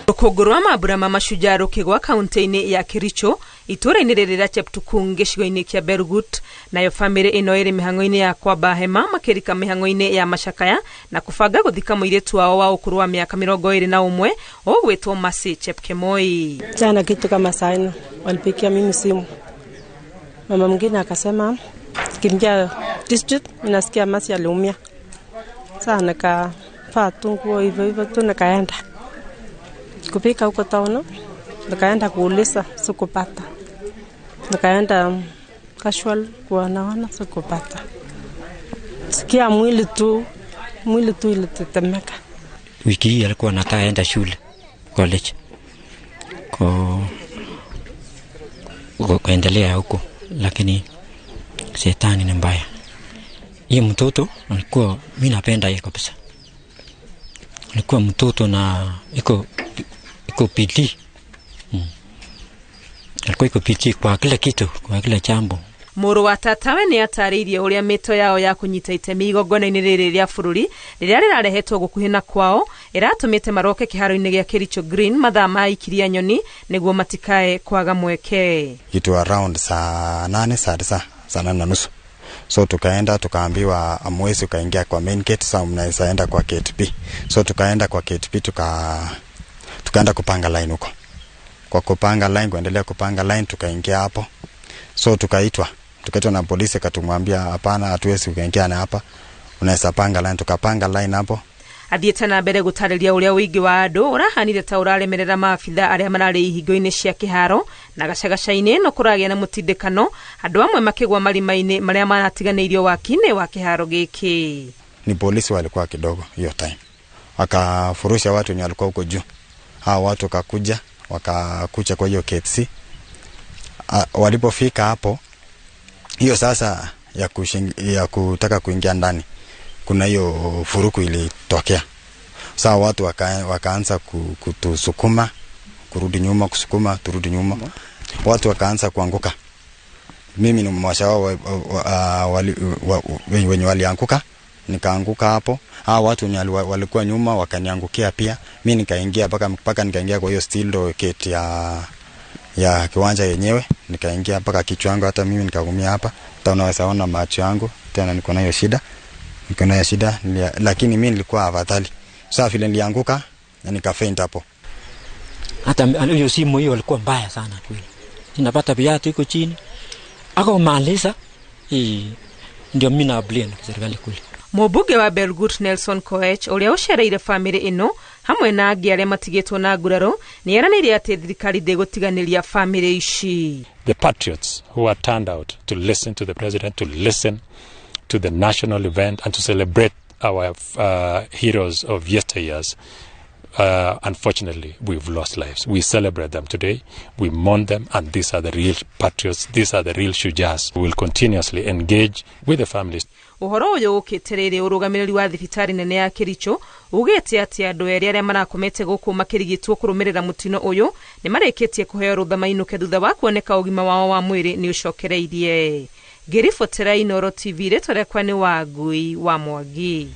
Rũkũngũ rwa mambura ma Mashujaa rũkĩgwa kaunti-inĩ ya Kericho, itũũra-inĩ rĩrĩ rĩa Cheptukung gĩcigo-inĩ kĩa Belgut. Nayo bamĩrĩ ĩno ĩrĩ mĩhang'o-inĩ ya kwamba hema makĩrika mĩhang'o-inĩ ya macakaya na kũbanga gũthika mũirĩtu wao wa ũkũrũ wa mĩaka 21 ũgwĩtwo Mercy Chepkemoi. Jana kitu kama saa 4 walipigia mimi simu, mama mwingine akasema kimbia district, nasikia Mercy aliumia. Sasa nikavaa tu nguo hivyo hivyo tu nikaenda kufika huko town, nikaenda kuuliza, sikupata. Nikaenda casual kuonaona, sikupata. Sikia mwili tu ilitetemeka. Wiki hii alikuwa anataka enda shule college kuendelea huko, lakini shetani ni mbaya. Hii mtoto alikuwa, mi napenda yeye kabisa, alikuwa mtoto na iko bidii. Alikuwa iko bidii kwa kila kitu, kwa kila jambo. Mũrũ wa tatawe nĩ atarĩirie ũrĩa mĩto yao ya kũnyita itemi igongona-inĩ rĩrĩ rĩa bũrũri rĩrĩa rĩrarehetwo gũkuhĩ na kwao ĩratũmĩte maroke kĩharo-inĩ gĩa Kericho Green mathaa ma ikiria nyoni nĩguo matikae kwaga mweke. Kitu around saa 8, saa 9, saa 8:30. So tukaenda tukaambiwa hamwezi ukaingia kwa main gate, sa mnaweza enda kwa gate B. So tukaenda kwa gate B, tukaenda kupanga line huko. Kwa kupanga line, kuendelea kupanga line, tukaingia hapo. So tukaitwa na polisi, katumwambia hapana, hatuwezi kuingia na hapa, unaweza panga line. Tukapanga line hapo. Athiĩte na mbere gũtarĩria ũrĩa ũingĩ wa andũ ũrahanire ta ũraremerera maabitha arĩa mararĩ ihingo-inĩ cia kĩharo na gacagaca-inĩ no kũragĩa na mũtindĩkano, andũ amwe makĩgwa marima-inĩ marĩa maratiganĩirio waki-inĩ wa kĩharo gĩkĩ. Ni polisi walikuwa kidogo hiyo time, wakafurusha watu wenye walikuwa huko juu. Hao watu wakakuja kwa hiyo KFC. Walipofika hapo hiyo sasa ya kutaka kuingia ndani, kuna hiyo vurugu ilitokea. Sasa watu wakaanza kutusukuma kurudi nyuma, kusukuma turudi nyuma, watu wakaanza kuanguka. Mimi ni mmoja wao wenye walianguka, nikaanguka hapo. Hao watu wenye walikuwa nyuma wakaniangukia pia, mi nikaingia mpaka nikaingia kwa hiyo steel door gate ya kiwanja yenyewe, nikaingia mpaka kichwa yangu, hata mimi nikaumia hapa. Hata unaweza ona macho yangu tena, niko na hiyo shida, niko na hiyo shida, lakini mi nilikuwa afadhali. Sasa vile nilianguka na nikafaint hapo. Hata hiyo simu hiyo alikuwa mbaya sana kweli, ninapata viatu iko chini akamaliza hii, ndio mimi na blame serikali kweli. Mũmbunge wa Belgut Nelson Koech ũrĩa ũcereire bamĩrĩ ĩno hamwe na angĩ arĩa matigĩtwo na nguraro nĩ eranĩire atĩ thirikari ndĩgũtiganĩria bamĩrĩ ici. The patriots who are turned out to listen to the president, to listen to the national event, and to celebrate our heroes of yesteryears. Unfortunately, we've lost lives. We celebrate them today, we mourn them, and these are the real patriots, these are the real shujas. We will continuously engage with the families. Ũhoro ũyũ ũkĩte rĩrĩ ũrũgamĩrĩri wa thibitarĩ nene ya Kericho ugĩte atĩ andũ erĩ arĩa marakomete gũkũ makĩrigitwo kũrũmĩrĩra mũtino ũyũ nĩ marĩkĩtie kũheo rũtha mainũke thutha wa kuoneka ũgima wao wa mwĩrĩ nĩ ũcokereirie. Ngĩribotera Inooro TV, rĩtwa rĩakwa nĩ Wangui wa Mwangi.